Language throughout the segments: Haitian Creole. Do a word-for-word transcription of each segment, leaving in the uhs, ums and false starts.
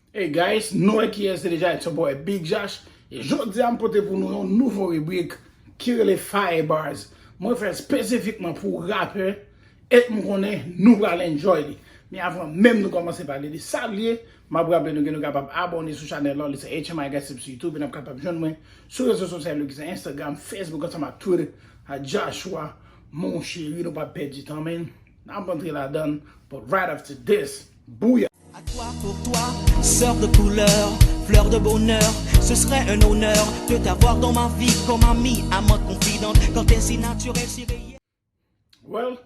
Hey guys, nou wè kiyès se deja, it's your boy Big Josh. E jodi a m pote pou nou yon nouvo ribrik ki rele Fire Bars. Mwen fè l espesifikman pou rapè e m konnen nou pral enjoy li. Men avan menm nou kòmanse pale de sa l ye, m ap raple nou ke nou kapab abòne sou chanèl la, li se H M I Gossip sou YouTube, e n ap kapab jwenn mwen sou rezo sosyal yo ki se Instagram, Facebook ansanm ak Twitter, a Joshua, mon chéri, nou p ap pèdi tan, men n ap antre ladan l, but right after this, bouya! À toi, pour toi, sœur de couleur, fleur de bonheur, ce serait un honneur de t'avoir dans ma vie comme amie, amante confidente, quand t'es si naturelle, si réelle. Well,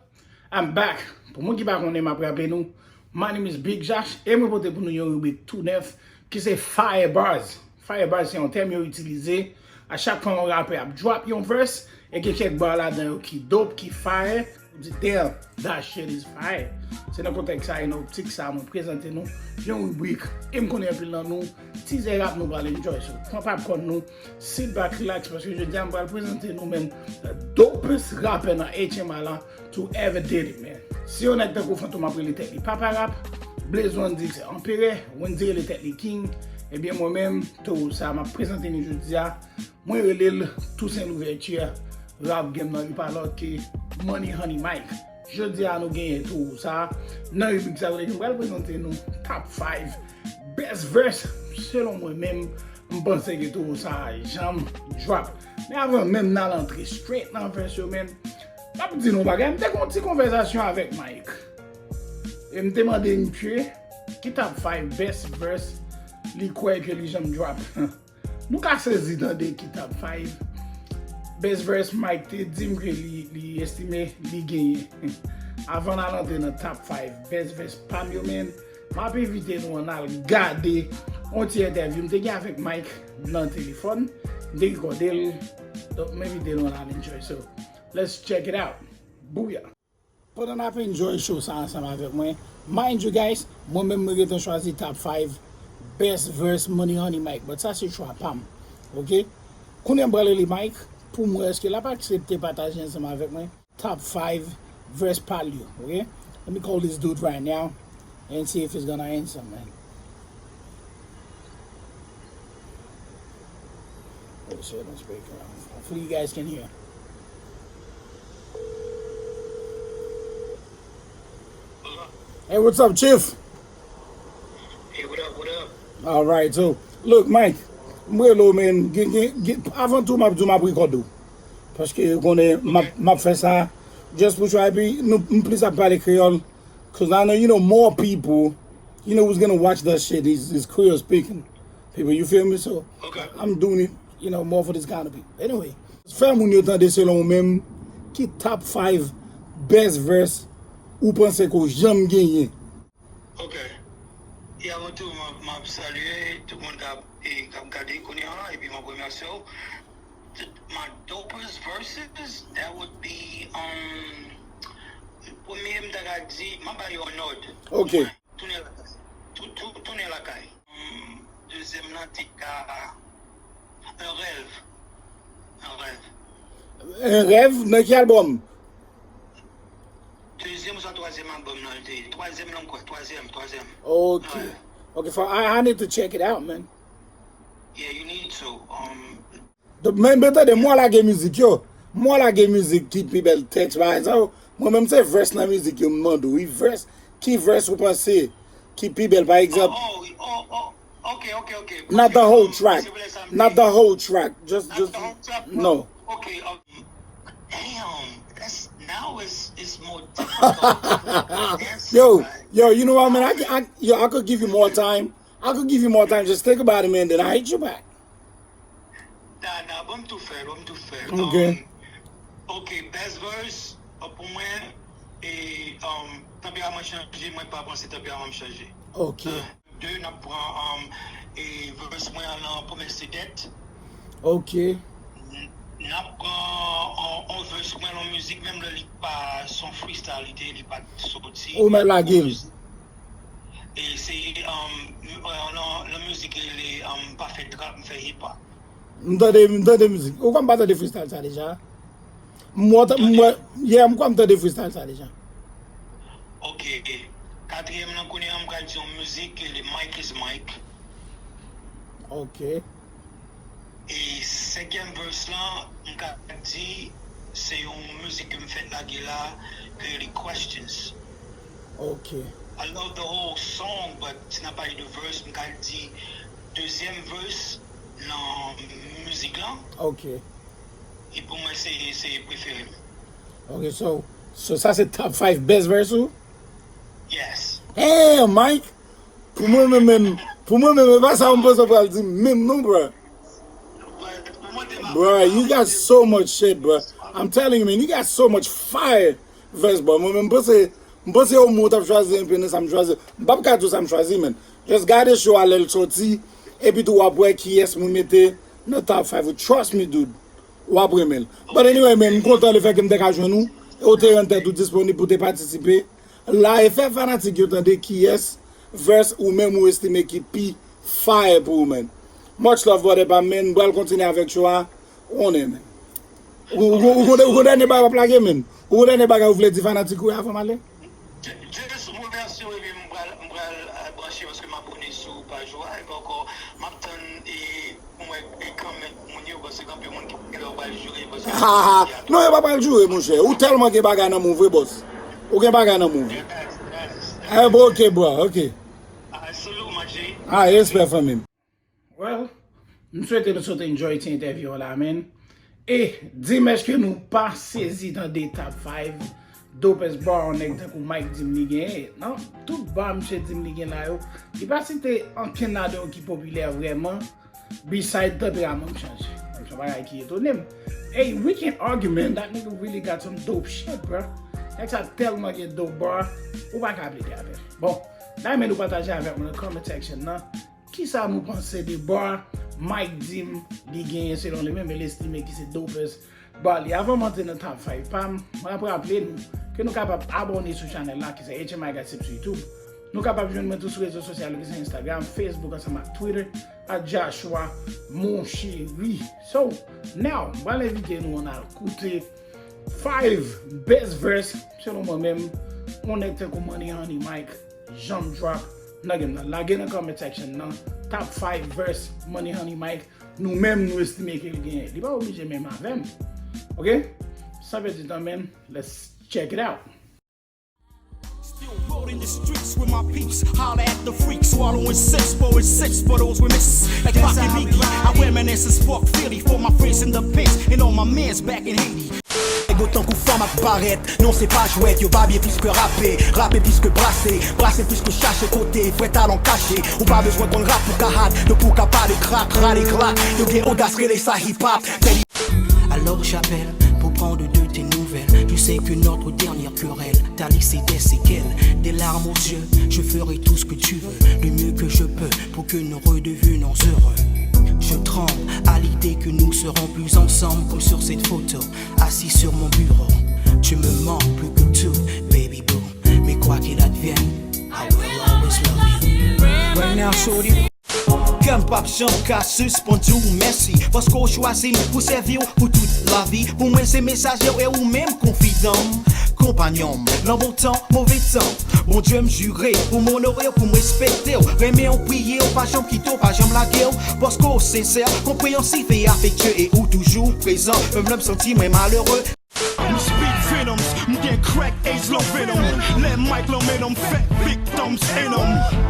I'm back. Pou moun ki pa konnen, m ap raple nou, my name is Big Josh, e mwen pote pou nou yon ribrik tou nèf ki se Fire Bars. Fire Bars se yon tèm yo itilize a chak fwa yon rapè ap drop yon verse, e gen kèk bar ladan yo ki dope, ki fire, ou di, damn, that shit is fire. Se nan kontèks sa e nan optik sa mwen prezante nou yon ribrik, e m konnen anpil nan nou, tizè rap nou pral enjoy. So, pran popcorn nou, sit back, relax, paske jodi a m pral prezante nou menm the dopest rapè nan H M I la to ever did it, man. Si yon nèg tankou Fantom ap rele tèt li papa rap, Blaze One di se anperè, Wendyy rele tèt li king, ebyen mwen menm, towo sa m ap prezante nou jodi a, mwen rele l Toussaint Louverture, rap game nan, li pa lòt ke Money Honey Mike. Jodi a nou genyen towo sa nan ribrik sa, vle di m pral prezante nou top five best verse selon mwen menm, m panse ke towo sa janm drop. Men avan menm n al antre straight nan verse yo, men m ap di nou yon bagay, m te gen yon ti konvèsasyon avèk Mike. E m te mande misye ki top five best verse li kwè ke li janm drop. Nou ka sezi tande ki top five best verse Mike te di m ke li, li estime li genyen. Avan n al antre nan top five best verse pa m yo, men, m ap envite nou ann al gade yon ti entèvyou m te gen avèk Mike nan telefòn. M te rekòde l. Donk, m envite nou ann al enjoy. So, let's check it out. Bouya! Pandan n ap enjoy show sa ansanm avèk mwen, mind you guys, mwen menm mwen gentan chwazi top five best verse Money Honey Mike, but sa se chwa pa m, oke? Kounye a m pral rele Mike pou m wè èske l ap aksepte pataje ansanm avèk mwen top five verse pa l yo, oke? Let me call this dude right now and see if he's gonna answer, man. Oh, shit, I'm speaking. Hopefully you guys can hear. Hey, what's up, Chief? Hey, what up, what up? All right, so, look, Mike, m rele w, man, gen, gen, gen, avan tou, m ap di w, m ap rekòde w. Paske, ou konnen, m ap, m ap fè sa, just pou try, epi, nou, m plis ap pale kreyòl, 'cause I know, you know, more people, you know, who's gonna watch that shit is, is Creole speaking people, you feel me? So, okay. I'm doing it, you know, more for this kind of people. Anyway, fè moun yo tande selon ou menm, ki top five best verse ou panse ke w janm genyen? Ok. E avan tou, m ap, m ap salye tout moun k ap, e, k ap gade kounye a, epi m ap remèsye w. My dopest verses, that would be, um, premye m ta ka di, m ap ba yo an òd. Ok. Tounen lakay. Tou-, tou-, tounen lakay. Um, dezyèm nan te ka, Un rêve. Un rêve. Un rêve? Nan ki albòm? Dezyèm oswa twazyèm albòm nan, li te ye. Twazyèm nan, m kwè. Twazyèm, twazyèm. Ok. Un rêve. Ok, for, I, I need to check it out, man. Yeah, you need to. Um, Donk, men, men tande, mwen lage mizik yo. Mwen lage mizik ki pi bèl tèks, pa egzanp. Mwen menm se verse nan mizik yo m mande w. Wi, verse, ki verse ou panse ki pi bèl, pa egzanp? Oh, oh, oh, oh. Ok, ok, ok. Not the whole track. Not the whole track. Just, just, no. Ok, ok. Damn, that's, now it's, it's more difficult. Yo, yo, you know what, man? I, I, yo, I could give you more time. I could give you more time. Just think about it, man. Then I hit you back. Nah, nah, bon, m tou fè, bon, m tou fè. Ok. Um, ok, best verse, uh, pou mwen, e, um, tanperaman chanje, mwen pa panse tanperaman m chanje. Ok. Uh, de, n ap pran, um, e, verse mwen an nan Promès se dèt. Ok. N-, n ap pran on, on verse mwen nan mizik, menm lè li pa son freestyle, li te, li pa t soti. Ou mèt lage l. E se, um, m-, euh, nan, nan mizik rele, um, m pa fè trap, m fè hip hop. M tande, m tande mizik. Ou kwè m pa tande freestyle sa deja? M wè, m wè, yeah, m kwè m tande freestyle sa deja. Ok. Katriyèm nan kounye a, m pral di yon mizik ki rele Mike is Mike. Ok. E senkyèm verse lan, m ka di, se yon mizik ke m fèk lage la, ke li Questions. Ok. I love the whole song, but si n ap pale de verse, m ka di dezyèm verse nan mizik lan. Ok. E pou mwen, se, se prefere m. Ok, so, so sa se top five best verse ou? Yes. Damn, Mike! Pou mwen menm, menm, pou mwen menm, e pa sa m panse w pral di menm non, bro. Bro, you got so much shit, bro. I'm telling you, man, you got so much fire verse, bro. Mwen menm, m panse, m panse o mwen w t ap chwazi enpe nan sa m chwazi. M p ap ka di w sa m chwazi, man. Just gade show a lè l soti, epi tou w ap wè kiyès moun mete nan top five ou. Trust me, dude. W ap renmen l. But anyway, man, m kontan lefètke m te ka jwenn ou, e w te rann tèt ou disponib pou te patisipe. La, e fè fanatik yo tande kiyès verse ou menm ou estime ki pi fire pou ou, man. Much love, brother pa m, man. M pral kontinye avèk show a. Ou konnen, man. Ou, ou, ou, ou, ou, ou konnen bagay w ap lage, man. Ou konnen bagay ou vle di fanatik ou yo avan m ale? Just remèsye w epi m pral, m pral, eh, branche paske m abone sou paj ou a, epi ankò, m ap tann e pou m wè e kòmantè moun yo, paske gen anpil moun ki gen lè yo pral joure, paske non, yo pa pral joure, monchè. Ou tèlman gen bagay nan men w vre, bòs. Ou gen bagay nan men w vre. Yes, yes. Eh, bon, ok, bro, ok. Ah, salute, my G. Ah, respè, fanmi m. Well, m swete nou sot enjoy ti entèvyou an la, man. E di m, èske nou pa sezi tande top five dopest bar yon nèg tankou Mike di m li genyen? Non, tout bar misye di m li gen la yo, li pa site ankenn ladan yo ki popilè vrèman, beside tanperaman m chanje. Se yon bagay ki etone m. Hey, we can argue, man. That nigga really got some dope shit, bro. Nèg sa tèlman gen dope bar, ou pa ka plede avè l. Bon, la, men nou pataje avèk mwen nan comment section nan. Kisa nou panse de bar Mike di m li genyen selon li menm e l estime ki se dopest bar li? Avan m antre nan top five pa m, mwen ap raple nou ke nou kapab abòne sou chanèl la ki se H M I Gossip sou YouTube. Nou kapab jwenn mwen tou sou rezo sosyal yo ki se Instagram, Facebook ansanm ak Twitter at Joshua Moncherie. So, now, m pral envite nou ann al koute five best verse selon mwen menm, yon nèg tankou Money Honey Mike janm drop nan game nan. Lage nan comment section nan top five verse Money Honey Mike nou menm nou estime ke l genyen. Li pa oblije menm avè m. Ok? San pèdi tan, man, let's check it out. Still rolling the streets with my peeps. Holla at the freaks, swallowing six, pouring six for those we miss. Like Pocket Mickey, I reminisce and spark Philly for my friends in the pits and all my mans back in Haiti. Nèg yo tankou fanm ak barèt, non se pa jwèt, yo babye plis ke rape, rape plis ke brase, brase plis ke chache kote vrè talan kache. Ou pa bezwen konn rap pou ka hard, de pou ka pale krak, rale klak, yo gen odas rele sa hip hop. Alors j'appelle pour prendre de tes nouvelles. Je sais que notre dernière querelle t'a laissé des séquelles, des larmes aux yeux. Je ferai tout ce que tu veux, le mieux que je peux, pour que nous redevenons heureux. Je tremble à l'idée que nous serons plus ensemble comme sur cette photo, assis sur mon bureau. Tu me manques plus que tout, baby boo. Mais quoi qu'il advienne, I will always love you. Right now, shorty. Kè m p ap janm ka sispann di w mèsi paske w chwazi m pou sèvi w pou tout lavi. Pou mwen se mesaje w e ou menm konfidan m, konpanyon m nan bon tan, move tan. Bondye m jire pou m onore w, pou m respekte w, renmen w, priye w, pa janm kite w, pa janm lage w. Paske w sensè, konpreyansif e afektye e ou toujou prezan. Menm lè m santi mwen malere. M speak venoms, m gen crack ace lan venom. Lè Mike lan men nan m fè victims in em.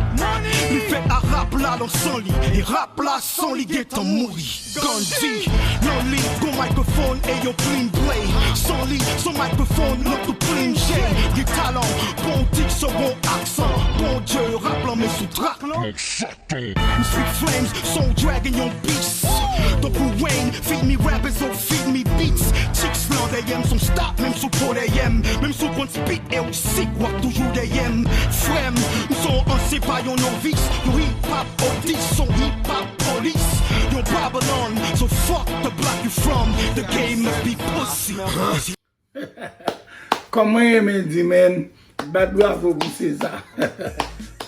Li fèt a rap la nan san li, e rap la san li gentan mouri. Gandhi, nan li, gon microphone e yon plim blade. San li, son microphone nan tou plim jay. Gen talan, bon diction, bon aksan. Bondye, rap lan men sou track lan. M speak flames, soul dragon yon beast. Tankou Wayne, feed me rappers, don't feed me beats. Chicks lan dèyè m, son stop, menm sou po dèyè m. Menm sou konn speed e ou sik, w ap toujou dèyè m. Frè m, m son ansyen pa yon novis. Yon hip hop odis, son hip hop polis. Yon Babylon, so fuck the block you from. The game must be pussy. Kòman renmen di, man, bat bravo pou Seza.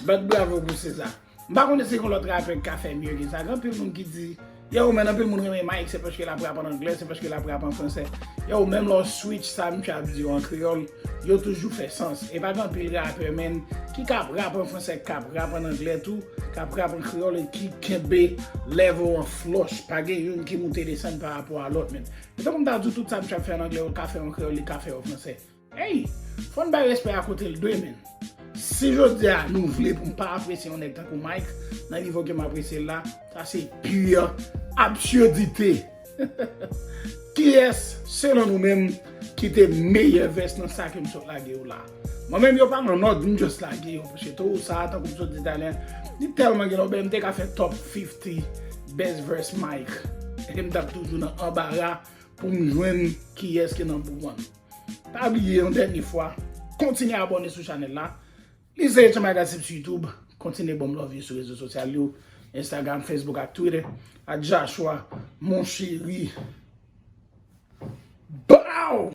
Bat bravo pou Seza. M pa konnen si gon lòt rapè ki ka fè mye ke sa. Gen anpil moun ki di Yo, men anpil moun renmen Mike, se paske l ap rap an anglè, se paske l ap rap an fransè. Yo, menm lè w switch sa misye ap di yo an kreyòl, yo toujou fè sans. E pa gen anpil rapè, menn, ki ka ap rap an fransè, k ap rap an anglè tou, k ap rap an kreyòl e ki kenbe level an flòch. Pa gen youn ki moute desann pa rapò a lòt, menn. E tankou m ta di w tout sa misye ap fè an anglè, ou ka fè an kreyòl, li ka fè an fransè. Ey, fò n bay respè a kote l dwe, menn. Si jodi a nou vle pou m pa apresye yon nèg tankou Mike, nan nivo ke m apresye l la, sa se pure absurdité. Kiyès, selon nou menm, ki te meyè vès nan sa ke m sot lage yo la? Mwen menm, yo pa nan nòd, m just lage yo, paske tou sa, tankou m sot di talè, li tèlman gen lòbèy, m te ka fè top fifty best verse Mike. E m t ap toujou nan anbara pou m jwenn kiyès ki number one. Pa bliye yon dènye fwa, kontinye abòne sou chanèl la. Li se Etchan Magasip sou YouTube. Kontinye ban m love yo sou rezo sosyal yo, Instagram, Facebook ak Twitter, at Joshua Mon Chéri. Bow!